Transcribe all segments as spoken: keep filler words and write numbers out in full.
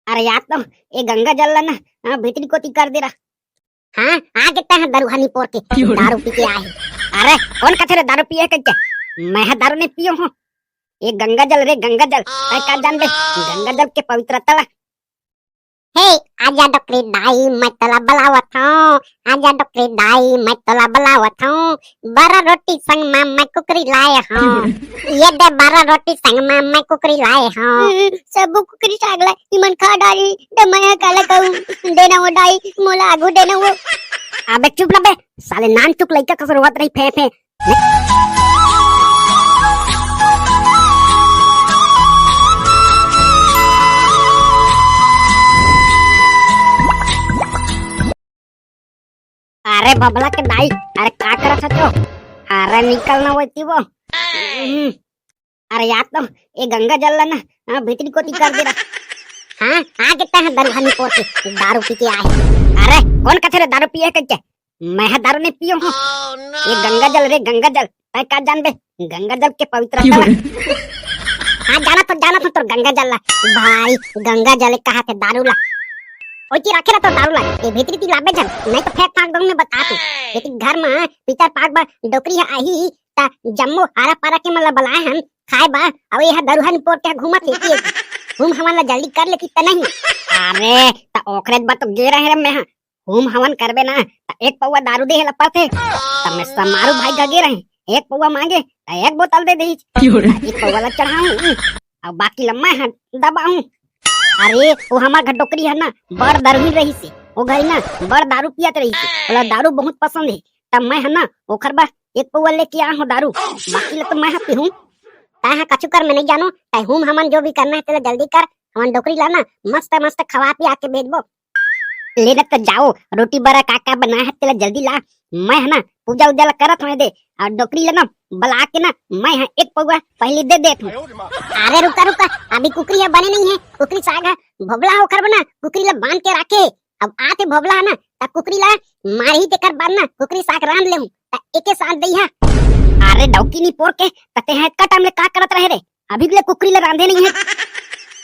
अरे यार, तो ये गंगा जल ला ना, हाँ, भीतरी कोती कर दे रहा। हाँ, आ के तैं ह दरुहा निपोर के, दारू पी के आए। अरे, कोन कथे रे दारू पिए कहिके? मैं ह दारू नहीं पियो हूँ। ये गंगा जल रे, गंगा जल। तैं का जानबे गंगा जल के पवित्रता ला? हे, आजा डोकरी दाई, मैं तोला बलावत हूँ। आजा डोकरी दाई, मैं तोला बलावत हूँ। बारह रोटी संग मा मैं कुकरी लाए हूँ। ये दे बारह रोटी संग मा मैं कुकरी लाए हूँ। सबो कुकरी साग ला इमन खा डारी, त मैं ह काला कहूँ? देना वो दाई, मोला आगू देना वो। अबे चुप ना बे, साले नानचुक लइका कस रोवत रही फे फे। अरे भोभला के दाई, अरे का करत हच? अरे निकल ना वोती वो। हम्म, अरे यार तो ये गंगा जल ला ना, हाँ, भीतरी कोती कर दे रहा। हाँ, आ के तैं ह दरुहा निपोर के, दारू पी के आए। अरे कोन कथे रे दारू पिए कहिके? मैं ह दारू नहीं पियो हूँ। ये गंगा जल रे, गंगा जल। तैं का जानबे गंगा जल के पवित्रता ला? हाँ, जानत हूँ, जानत हूँ तोर गंगा जल ला। भाई, गंगा जल कहाथे दारू ला। ओती रखे रह तोर दारू ला, ये भीतरी ती लाबे झन, नहीं तो फेंक फांक दूँ मैं बता तू। ये घर मा पितर पाक बा डोकरी ह आही, त जम्मो आरा पारा के मन ला बलाए हन खाए बा, अउ ये ह दरुहा निपोर के घूमत हे कि हूम हमन ला जल्दी कर ले कि त नहीं। अरे, त ओकरे बर तो गे रहे रे मैं ह। हूम हवन करबे ना, त एक पौवा दारू देहे ला परथे। त मैं समारू भाई घर गे रहे, एक पौवा मांगे, त एक बोतल दे देहिस। एक पौवा ला चढ़ाऊं, अउ बाकी ला मैं ह दबाऊं। अरे, वो हमर घर डोकरी ह ना, बड़ दारूहीन रहिसे। वो घरी ना, बड़ दारू पियत रहिसे। ओला दारू बहुत पसंद हे। त मैं ह ना, ओखर बर एक पौवा लेके आ हूँ दारू। बाकी ला तो मैं ह पीहूं। तैं ह कछु कर, मैं नहीं जानों। तैं हूम हमन जो भी करना हे, तेला जल्दी कर। हमन डोकरी ला ना, मस्त मस्त खवा पिया के भेजबो। ले ना त जाओ, रोटी बरा का का बनाए हे तेला जल्दी ला। मैं ह ना पूजा उजा ला करत हूँ दे, अउ डोकरी ला ना बला के ना मैं ह एक पौवा पहली दे देत हूँ। अरे रुका रुका, अभी कुकरी ह बने नहीं हे, कुकरी साग ह भोभला ह ओखर बर ना कुकरी ला बांध के राखे। अब आथे भोभला ह ना त कुकरी ला मारही, तेकर बाद ना कुकरी साग रांध लेहूं त एके साथ दइहा। अरे डौकी निपोर के, त तैं ह एतका टाइम ले का करत रहे रे? अभी ले कुकरी ला रांधे नहीं हे।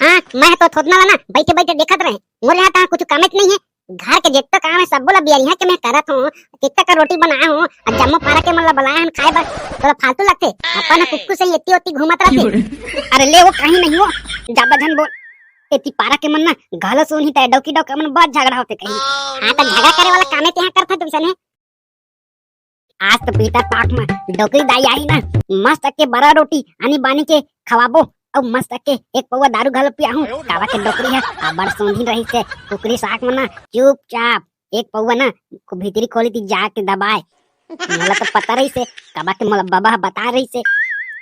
हाँ, मैं ह तो थोथना ला ना बैठे बैठे देखत रहे। मोर यहाँ तहाँ कुछ कामेच नहीं हे। घर के जितना काम हे, सबो ला बियरिहा के मैं करत हूँ। कितना का रोटी बनाए हूँ, अउ जम्मो पारा के मन ला बलाए हन खाए बर। तोला फालतू लगथे? अपन ह कुक्कू से ही एती ओती घूमत रहथे। अरे ले वो कहीं नहीं हो, ज्यादा झन बोल। एती पारा के मन ना घाला सोनी तय डौकी डौका मन बहुत झगड़ा होथे कहीं। हाँ, त झगड़ा करे वाला कामे तेहा करथे तुमसे ने। आज तो पितर पाक म डोकरी दाई आही ना, मस्त के बरा रोटी आनी बानी के खवाबो, अउ मस्त के एक पौवा दारू घलो पियाहूं। काबर के डोकरी ह अब्बड़ सोंधी रहिसे, कुकरी साग म ना चुपचाप एक पौवा ना भीतरी खोली ती जाके दबाए। मोला तो पता रहिसे, काबर के मोला बबा ह बता रहिसे।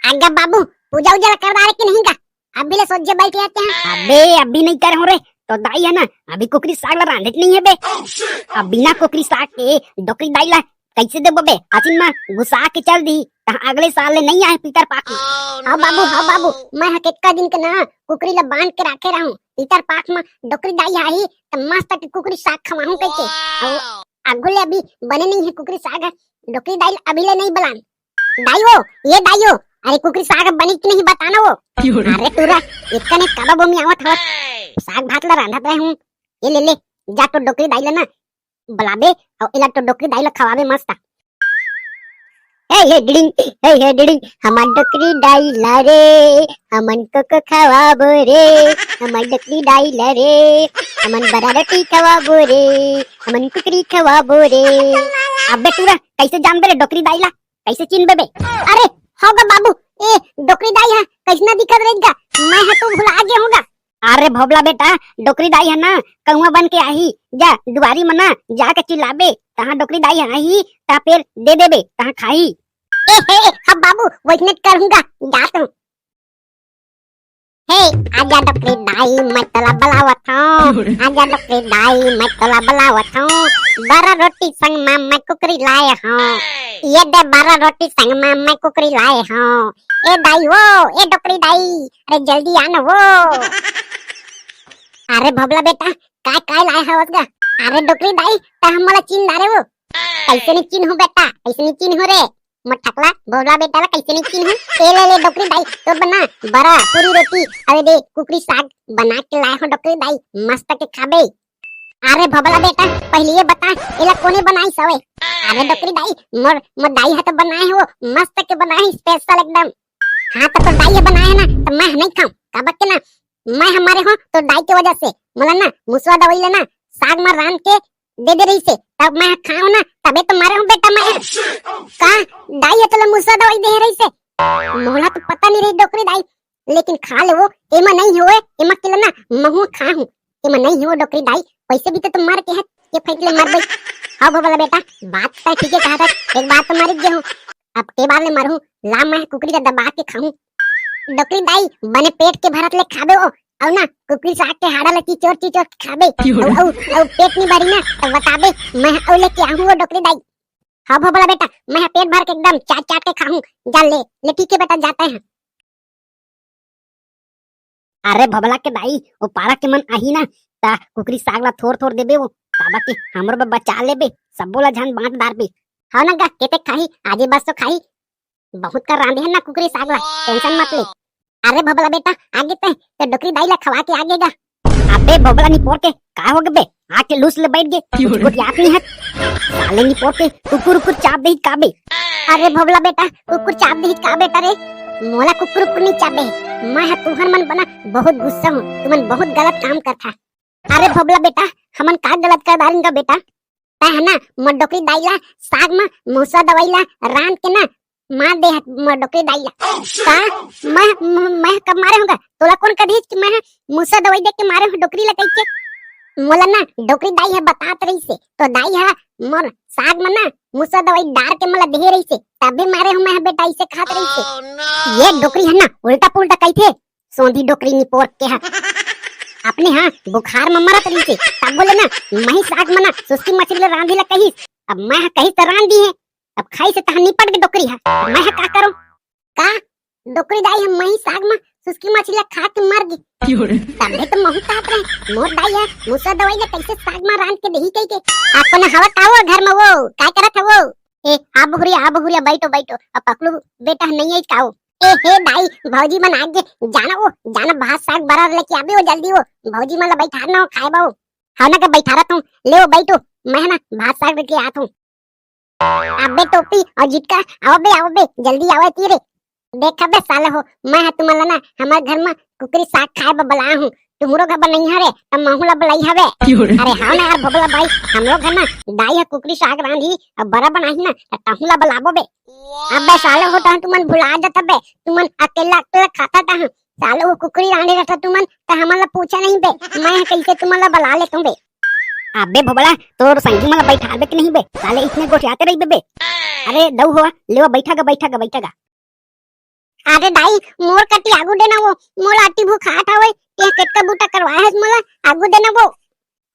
आगा बाबू, पूजा उजा ला कर डारे कि नहीं का? अभी ले सोझे बैठ जाते हैं। अबे, अभी नहीं करे हो रे, तो दाई ह ना, अभी कुकरी साग ला रांधे के नहीं हे बे। अब बिना कुकरी साग के डोकरी दाई ला कैसे देबो बे? असिन म घुसा के चल दी, तहाँ अगले साल ले नहीं आए पितर पाक म। हाँ बाबू, हाँ बाबू, मैं ह केतका दिन के ना कुकरी ला बांध के राखे रहूं, पितर पाक म डोकरी दाई आही त मस्त के कुकरी साग खवाहूं कहिके। अउ आगू ले अभी बने नहीं हे कुकरी साग, डोकरी दाई ला अभी ले नहीं बलान। दाई वो, ये दाई वो, अरे कुकरी साग बनी कि नहीं बताना वो। अरे टूरा, इतने कब बोमी आवत हवत, साग भात ला रांधत रहे हूँ। ये ले ले, जा तो डोकरी दाई ला ना बलाबे, अउ एला तो डोकरी दाई ला खवाबे मस्त। हे हे डिडिंग, हे हे डिडिंग, हमर डोकरी दाई ला रे, हमन को को खवाबो रे, हमर डोकरी दाई ला रे, हमन बरा रोटी खवाबो रे, हमन कुकरी खवाबो रे। अबे टूरा, कैसे जानबे रे डोकरी दाई ला? कैसे चिन्हबे बे? अरे, होगा बाबू, ए डोकरी दाई ह, कैसना दिखत रहेगा? मैं ह तो भुला गे होगा। अरे भोभला बेटा, डोकरी दाई ह ना, कौआ बन के आही, जा दुआरी म ना, जाके चिल्लाबे, तहाँ डोकरी दाई ह आही, तहाँ पेर दे देबे, तहाँ खाही। ए हे, हाँ बाबू, वैसने करूंगा, जात हूँ। हे, आजा डोकरी दाई, मैं तोला बलावत हूँ। आजा डोकरी दाई, मैं तोला बलावत हूँ। बारह रोटी संग मा मैं कुकरी लाए हूँ। ये दे बारह रोटी संग मा मैं कुकरी लाए हूँ। ए दाई वो, ए डोकरी दाई, अरे जल्दी आ ना वो। अरे भोभला बेटा, काय काय लाए हवस गा? अरे डोकरी दाई, त हमला चिन्ह डारे वो। कैसे नहीं चिन्ह हो बेटा, कैसे नहीं चिन्ह हो रे? मोर ठकला भोला बेटा ला कइसे नहीं चिन्हूं? ए ले ले डोकरी दाई, तोर बर ना बरा पूरी रोटी, अरे दे कुकरी साग बना के लाए हों डोकरी दाई, मस्त के खाबे। अरे भोला बेटा, पहले ये बता, एला कोने बनाइस हवे? अरे डोकरी दाई, मोर, मोर दाई ह तो बनाए हे वो, मस्त के बनाए हे, special एकदम। हाँ, तो तोर दाई ह बनाए हे ना, तो मैं ह नहीं खाऊं, काबर के ना, मैं ह मरे हों तोर दाई के वजह से। मोला ना मुसवा दवाई ले ना साग म रांध के दे दे रहिसे, तब मैं ह खाऊं ना, तबे तो मरे हों बेटा मैं ह। का दाई ह तोला मुसवा दवाई दे रहिसे? मोला तो पता नहीं रही डोकरी दाई, लेकिन खा ले वो, एमा नहीं होए, एमा के ना महू खा हूं, एमा नहीं हो डोकरी दाई, वैसे भी तो तुम मर के है, ये फेंक ले मर गई। हाँ भोला बेटा, बात तो ठीक है कहा था, एक बार तो मर गए हूँ, अब के बार ले मरहूँ, ला मैं कुकरी का दबा के खाऊं। डोकरी दाई, बने पेट के भरत ले खाबे वो, अउ ना कुकरी साग के हाड़ा ले चिचोर चिचोर के खाबे, अउ, अउ, अउ पेट नहीं भरी ना, तो बताबे, मैं अउ लेके आहूं वो डोकरी दाई। हाँ भोला बेटा, मैं पेट भर के एकदम चाट चाट के खाहूं, जा ले, ले ठीक है बेटा, जाते हैं। अरे भबला के दाई, वो पारा के मन आही ना, ता कुकरी साग ला थोर थोर देबे वो, काबर के हमरो बर बचा लेबे, सबो ला झन बांट डारबे। हाँ ना गा, केते खाही, आजे बस तो खाही, बहुत कर रांधे है ना कुकरी साग ला, tension मत ले। अरे भबला बेटा, आगे ते, ते डोकरी दाई ला खवा के आगे गा। अबे भबला निपोर के, का हो गे बे? आके लूस ले बैठ गे, कुछ गोठियात नहीं है। साले निपोर के, कुकुर कुकुर चाप दे का बे? अरे भबला बेटा, कुकुर चाप दे का बेटा रे? मोला कुकुर कुकुर नहीं चापे। मैं ह तुहर मन बना बहुत गुस्सा हूँ, तुमन बहुत गलत काम करथा। अरे भबला बेटा, हमन का गलत कर डारिन गा बेटा? तै ह ना मोर डोकरी दाई ला साग म मूसा दवाई ला रांध के ना मार दे हस मोर डोकरी दाई ला। का? मैं, मैं, मैं कब मारे हूँ गा? तोला कौन कहिस कि मैं ह मूसा दवाई दे के मारे हूँ डोकरी ला कहिके? मोला ना डोकरी दाई ह बतात रहिसे, तो दाई ह मोर साग म ना मूसा दवाई डार के मोला दे रहिसे, तबे मारे हूँ मैं ह बेटा, इसे कहत रहिसे। ये डोकरी ह ना उल्टा पुल्टा कहिथे, सोंधी डोकरी निपोर के ह। अपने ह बुखार म मरत रहिसे, तब बोले ना मही साग म ना सुस्की मछली ला रांधी ला कहिस। अब मैं ह कहिस त रांध दी है, अब खाइसे तह निपट के डोकरी ह, मैं ह का करूं? का डोकरी दाई ह मही साग म सुस्की मछली ला खा के मर गे। तबे तो महू कहत रहे, मोर दाई ह मूसा दवाई ला कैसे साग म रांध के देही कहिके। आप कोन हवा का वो घर म वो? का करत हवो? ए, आ बहुरिया, आ बहुरिया, बैठो, बैठो। अब पकलू बेटा नहीं आई का वो? ए, हे दाई, भौजी मन आ गे, जाना वो, जाना भात साग बरा लेके आबे वो जल्दी वो। भौजी मन ला बैठार ना हो खाए बा वो। हाँ ना का बैठारत हूँ, ले वो बैठो, मैं ह ना भात साग लेके आत हूँ। अबे टोपी अउ जिटका, आओ बे, आओ बे, जल्दी आओ तीरे। देखा बे साले हो, मैं ह तुमन ला ना हमर घर म कुकरी साग खाए बर बलाए हूँ। तुमरो घर बनई हवे, त महू ला बलाई हवे। अरे हाँ ना यार भोबला भाई, हमरो घर ना दाई ह कुकरी साग रांधी अउ बरा बनाही ना, त तहू ला बलाबो बे। अबे साले हो, तहन तुमन भुला जाता बे, तुमन अकेला अकेला खाता तहन। साले वो कुकरी रांधे रहता तुमन, त हमन ला पूछा नहीं बे, मैं ह कैसे तुमन ला बला लेतूं बे। अबे भोबला, तोर संगी मन ला बैठाबे के नहीं बे, साले इसने गोठियाते रहिबे बे। अरे दऊ हो, लेवा बैठा गा, बैठा गा, बैठा गा। अरे दाई, मोर कति आगू देना वो, मोर अति भूखात हवय, ते केतका बूता करवाए हस मोला, आगू देना वो।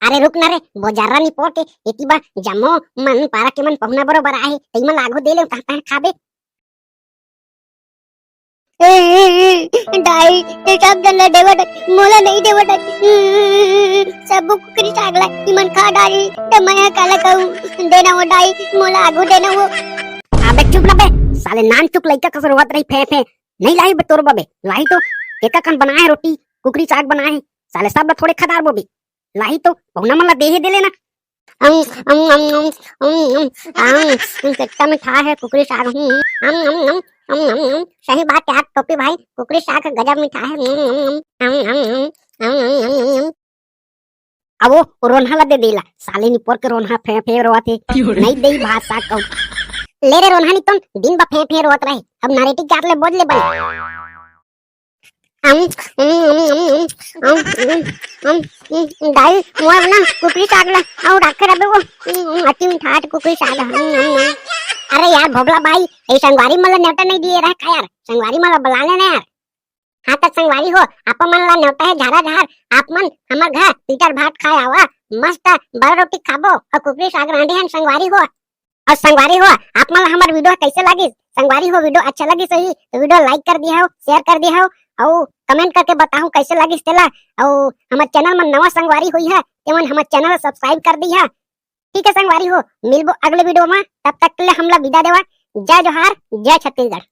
अरे रुक ना रे, बोजर्रा निपोर के, एती बा जम्मो मन पारा के मन पहुना बरोबर आए हे, तई मन आगू दे ले, तहाँ तहाँ खाबे। ए, ए, ए, दाई, ये सब जन ला देवत, मोला नहीं देवत। सब कुकरी साग ला इमन खा डारी, त मैं ह काला कहूँ, देना वो दाई, मोला आगू देना वो। अबे चुप ना बे, साले नानचुक लइका कस रोवत रही फे फे। नहीं लाही बे तोर बबे, लाही तो एका कन बनाए हे रोटी, कुकरी साग बनाए हे, साले सब ला थोड़े खदार बोबे। लाही तो पहुना मन ला देहे दे लेना। अम, अम, अम, अम, अम, अम, अम, अम, कितना मीठा है कुकरी साग। हम्म, अम, अम, अम, अम, अम, अम, सही बात यार टोपी भाई, कुकरी साग गजब मीठा है। अम, अम, अम, अम, अम, अम, अम, अम, अम, अम। अब वो रोन्हा ला दे देला, साले निपोर के रोन्हा फे फे रोवत हे। नहीं देही भात साग कहूँ। ले रे रोन्हा नितोन, दिन बा फे फे रोवत रहे, अब नरेटी काट ले बोझ ले बने। अम, अम, अम, दाई, मोर ना कुकरी साग ला, अउ राखे रबे वो, अम, अम, अति मीठा कुकरी साग, अम, अम, अम। अरे यार भोबला भाई, ये संगवारी मन ला नेवता नहीं दिए रहा का यार, संगवारी मन ला बला लेना यार। हाँ त संगवारी हो, आप मन ला नेवता है झारा झार, आप मन हमर घर पीटर भात खाए आवा, मस्त बड़ा रोटी खाबो अउ कुकरी साग रांधे हन संगवारी हो। अउ संगवारी हो, आप मन ला हमर video कैसे लगिस? संगवारी हो, video अच्छा लगिस होही तो video like कर दिया हो, share कर दिया हो, अउ comment करके बताहू कैसे लगिस तेला। अउ हमर channel में नवा संगवारी होई है, तेमन हमर channel subscribe कर दिया। ठीक है संगवारी हो, मिलबो अगले video में, तब तक के लिए हमला विदा देवा। जय जोहार, जय छत्तीसगढ़।